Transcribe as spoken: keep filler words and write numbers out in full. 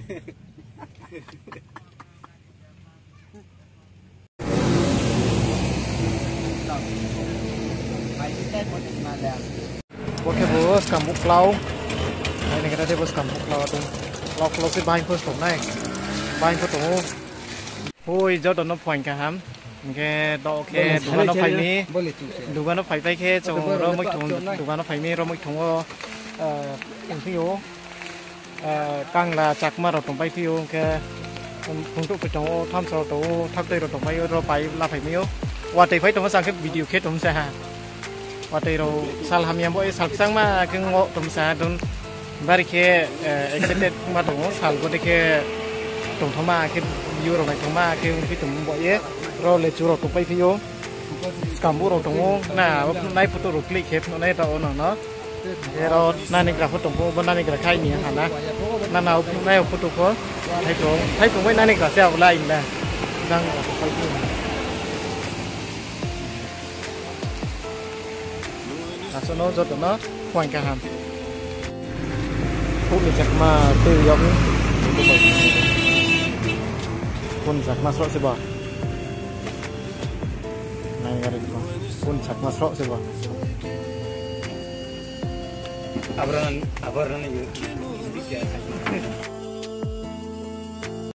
Bo khe bo skang buklau. Aini khe bo skang buklau atung. Klau klau se bahaing pho tong nai. Bahaing pho tong ou. Hoi, joto no phuaing kaham. Hing khe do khe dugan no phai mi. Dugan no phai pai khe chung ro moi thung, dugan no phai mi ro moi thung o, eh, tongphi ou. Eh, Kangla Chakma rao tongpai phi ou, hing khe, um, phungtouh phai tong ou, thamsa rao tong ou, thaktoi rao tongpai ou, ro pai la phai mi ou. Watoi phai tongmo sa khe video khe tong sa ha. Watoi rao sal hamya bo, eh, sal kchangma khe ngo tong sa ha, don bari khe, eh, excited ma tong ou, sal bo de khe tongthoma khe, view rao naithoma khe ongphi tong bo ye, ro lechu rao tongpai phi ou. Skang buk rao tong ou, na, abo phnuh nai photo rao click khe phnuh nai rao no no. Ero nani gra photo pho, bo nani gra khai ni ha na. Nana o phnuh nai o photo pho. Thai tong, thai tong bai nani gra se abo lai na. Jang gra pho khai ni. Asuh no joto no phuaing kaham. Phone ni chakma tei yag ni. Phone ni chakma sroh se ba. Nai gari ko. Phone ni chakma sroh se ba. Abra, abra ni.